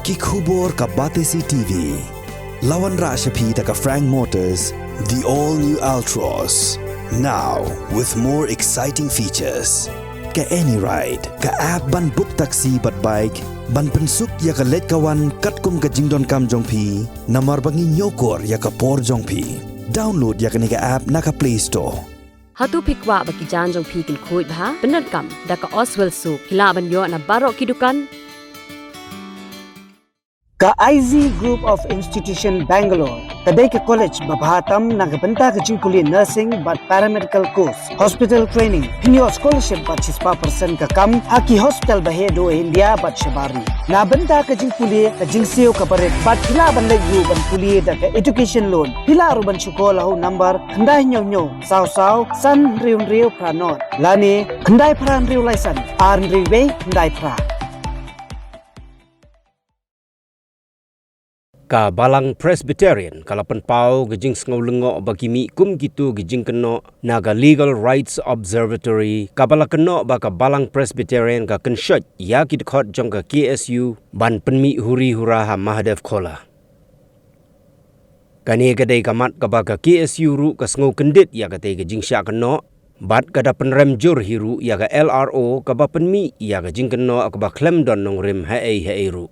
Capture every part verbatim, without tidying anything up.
Ki khubor ka Batesi T V. La wanrah sha phi da ka Frank Motors, the all new Altroz. Now with more exciting features. Ka AnyRide, ka app ban book taxi bad bike, ban pynsuk ïa ka leit ka wan katkum ka jingdonkam jong phi, namar ba ngi ñiewkor ïa ka por jong phi. Download ïa kane ka app na ka Play Store. Hato phi kwah ba ki jaiñ jong phi kin khuid bha? Pyndonkam da ka Oswell Soap. Phi lah ban ïoh na baroh ki dukan. Ka I Z Group of Institution Bangalore ka dei ka college ba bha tam na ka bynta ka jingpule nursing bad paramedical course, hospital training, pynïoh scholarship bad shispah percent ka kam ha ki hospital ba heh duh India bad shabar ri. Na bynta ka jingpule, ka jingsiew kaba rit bad phi lah ban leit ruh ban pule da ka education loan. Phi lah ruh ban shu call ha u number khyndai hynñiew hynñiew saw saw san hynriew hynriew phra nod lane khyndai phra hynriew lai san ar hynriew wei khyndai phra. Ka Balang Presbyterian ka la pynpaw ka jingsngew lyngngoh ba ki mih kum kito ki jingkynnoh na ka Legal Rights Observatory, kaba la kynnoh ba ka Balang Presbyterian ka kynshoit ïa ki dkhot jong ka K S U ban pynmih huri hura ha Mahadev Khola. Kane ka dei ka mat kaba ka K S U ruh ka sngew kyndit ïa katei ka jingshah kynnoh, bad ka da pynrem jur hi ruh ïa ka L R O kaba pynmih ïa ka jingkynnoh kaba khlem don nongrim haei haei ruh.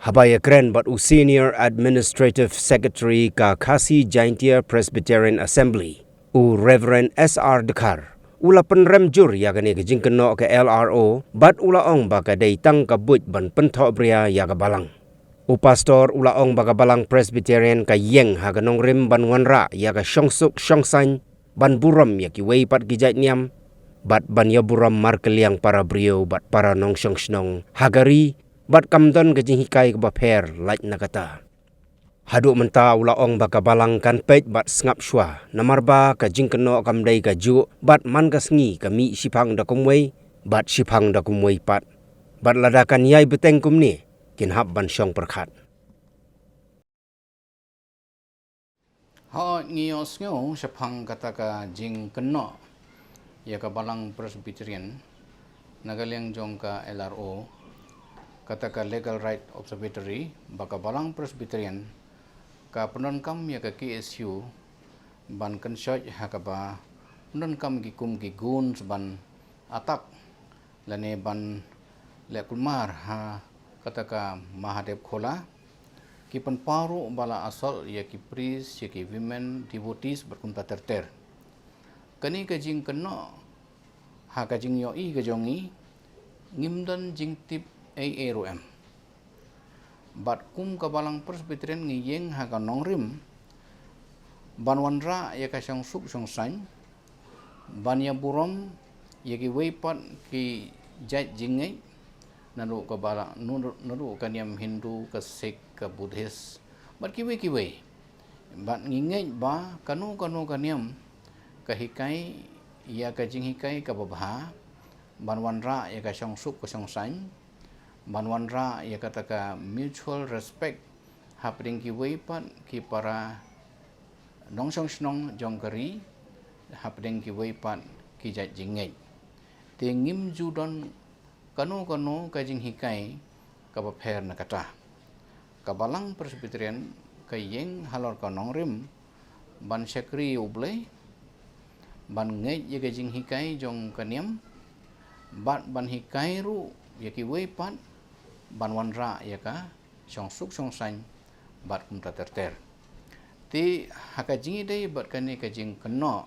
Haba ïakren bad u Senior Administrative Secretary ka Khasi Jaintia Presbyterian Assembly, u Reverend S R Dkhar, u la pynrem jur ïa kane ka jingkynnoh ka L R O, bad u la ong ba ka dei tang ka buit ban pynthohbria ïa ka balang. U pastor u la ong ba ka Balang Presbyterian ka ïeng ha ka nongrim ban wanrah ïa ka shongsuk shongsaiñ, ban burom ïa kiwei pat ki jait niam, bad ban ïaburom markylliang para briew bad para nongshong shnong ha ka ri, bad kam don ka jinghikai kaba pher lait na kata. Haduh mynta u la ong ba ka balang kan peit bad sngap shuwa, namar ba ka jingkynnoh kam dei kajuh, bad man ka sngi ka mih shiphang da kumwei bad shiphang da kumwei pat. Bad lada kan ïai bteng kumne, kin hap ban shong pyrkhat. Hooid, ngi ïohsngew shaphang kata ka jingkynnoh ïa ka Balang Presbyterian na ka liang jong ka L R O, kata ka Legal Right Observatory, ba ka Balang Presbyterian ka pyndonkam ïa ka K S U ban kynshoit ha kaba pyndonkam ki kum ki goons ban attack lane ban leh kulmar ha kata ka Mahadev Khola. Ki pynpaw ruh ba la assault ïa ki priest, ïa ki women devotees bad kumta ter ter. Kane ka jingkynnoh, ha ka jingïohi ka jong ngi, ngim don jingtip ei ei ruh em. Bad kum ka Balang Presbyterian ngi ïeng ha ka nongrim ban wanrah ïa ka shongsuk shongsaiñ, ban ïaburom ïa kiwei pat ki jait jingngeit, naduh ka Balang, naduh, naduh ka niam Hindu, ka Sikh, ka Buddhist, bad kiwei kiwei. Bad ngi ngeit ba kano kano ka niam ka hikai ïa ka jinghikai kaba bha, ban wanrah ïa ka shongsuk ka shongsaiñ, ban wanrah ïa kata ka mutual respect hapdeng kiwei pat ki para nongshong shnong jong ka ri, hapdeng kiwei pat ki jait jingngeit. Te ngim ju don kano kano ka jinghikai kaba pher na kata. Ka Balang Presbyterian ka ïeng halor ka nongrim ban shakri U Blei, ban ngeit ïa ka jinghikai jong ka niam, bad ban hikai ruh ïa kiwei pat ban wanrah ïa ka shongsuk shongsaiñ bad kumta ter ter. Te ha ka jingïadei bad kane ka jingkynnoh,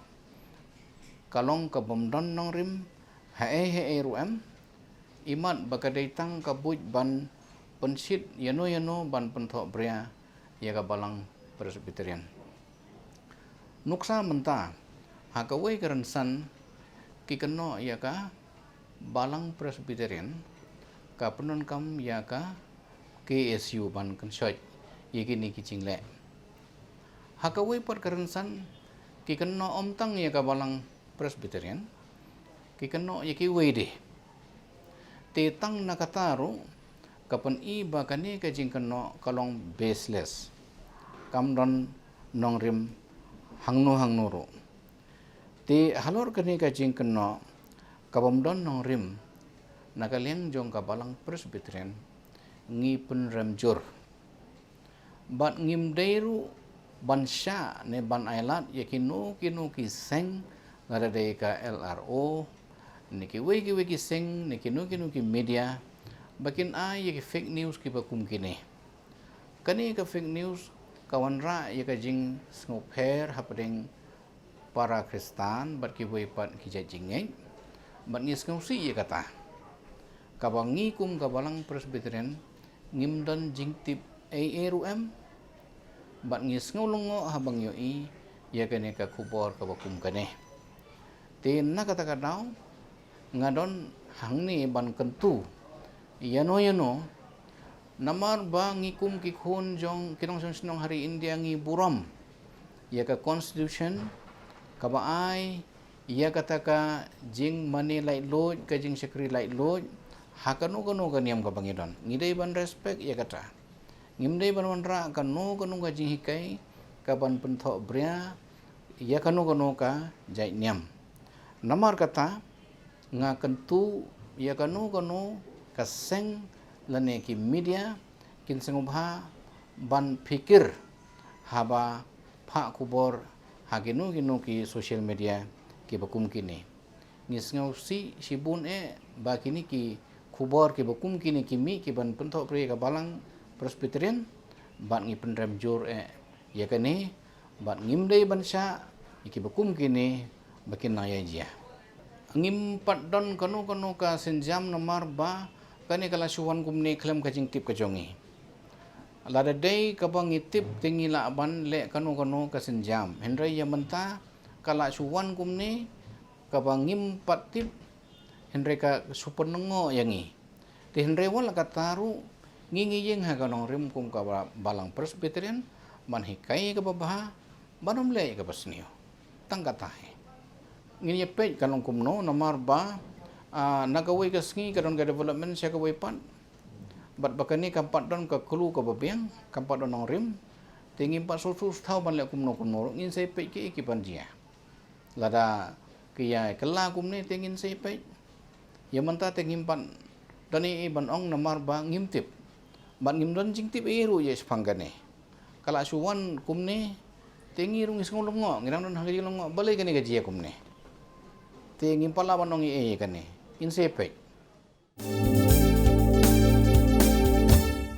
ka long kabym don nongrim haei haei ruh em, imat ba ka dei tang ka buit ban pynshit ïano ïano ban pynthohbria ïa ka Balang Presbyterian. Nuksa mynta, ha kawei ka rynsan ki kynnoh ïa ka Balang Presbyterian ka pyndonkam ïa ka K S U ban kynshoit ïa kine ki jingleh. Ha kawei pat ka rynsan ki kynnoh ym tang ïa ka Balang Presbyterian, ki kynnoh ïa kiwei de. Te tang na kata ruh ka pyni ba kane ka jingkynnoh ka long baseless, kam don nongrim hangno hangno ruh. Te halor kane ka jingkynnoh kabym don nongrim na ka liang jong ka Balang Presbyterian, ngi pynrem jur. Bad ngim dei ruh ban shah ne ban ailad ïa kino kino ki seng, lada dei ka L R O ne kiwei kiwei ki seng ne kino kino ki media, ba kin ai ïa ki fake news kiba kum kine. Kane ka fake news ka wanrah ïa ka jingsngewpher hapdeng para Khristan bad kiwei pat ki jait jingngeit. Bad ngi sngewsih ïa kata. Kaba ngi kum ka Balang Presbyterian ngim don jingtip ei ei ruh em. Bad ngi sngew lyngngoh haba ngi ïohi ïa kane ka khubor kaba kum kane. Te na kata ka daw nga don hangne ban kyntu ïano ïano, namar ba ngi kum ki khun jong ki nongshong shnong ha ri India ngi burom ïa ka constitution kaba ai ïa kata ka jingmane laitluid, ka jingshakri laitluid ha kano kano ka niam kaba ngi don. Ngi dei ban respect ïa kata. Ngim dei ban wanrah kano kano ka jinghikai kaban pynthohbria ïa kano kano ka jait niam. Namar kata nga kyntu ïa kano kano ka seng lane ki media kin sngewbha ban phikir haba phah khubor ha kino kino ki social media kiba kum kine. Ngi sngewsih shibun eh ba kine ki khubor kiba kum kine ki mih kiban pynthohbria ïa ka Balang Presbyterian, bad ngi pynrem jur eh ïa kane, bad ngim dei ban shah ïa kiba kum kine ba kin nang ïa jia. Ngim pat don kano kano ka sienjam namar ba kane ka la shu wan kumne khlem ka jingtip ka jong ngi. Lada dei kaba ngi tip te ngi lah ban leh kano kano ka sienjam. Hynrei ïa mynta ka la shu wan kumne kaba ngim pat tip, hynrei ka shu pynlyngngoh ïa ngi. Te hynrei wat la kata ruh ngi ngi ïeng ha ka nongrim kum ka ba-, Balang Presbyterian ban hikai kaba bha, ban ym leh kaba sniew. Tang kata hi. Ngin ïa peit ka long kumno namar ba, ah, na kawei ka sngi ka don ka development sha kawei pat. Bad ba kane kam pat don ka clue kaba biang, kam pat don nongrim. Te ngim pat sngewthuh shuh ban leh kumno kumno ruh, ngin sa ïa peit kiei kiban jia. Lada ki ïa kylla kumne te ngin sa ïa peit. Ïa mynta te ngim pat don ei ei ban ong namar ba ngim tip. Bad ngim don jingtip ei ruh ïa shaphang kane. Ka la shu wan kumne te ngi ruh ngi sngew lyngngoh, ngi dang don ha ka jinglyngngoh balei kane ka jia kumne. Te ngim pat lah ban ong ei ei ïa kane. Ngin sa ïa peit.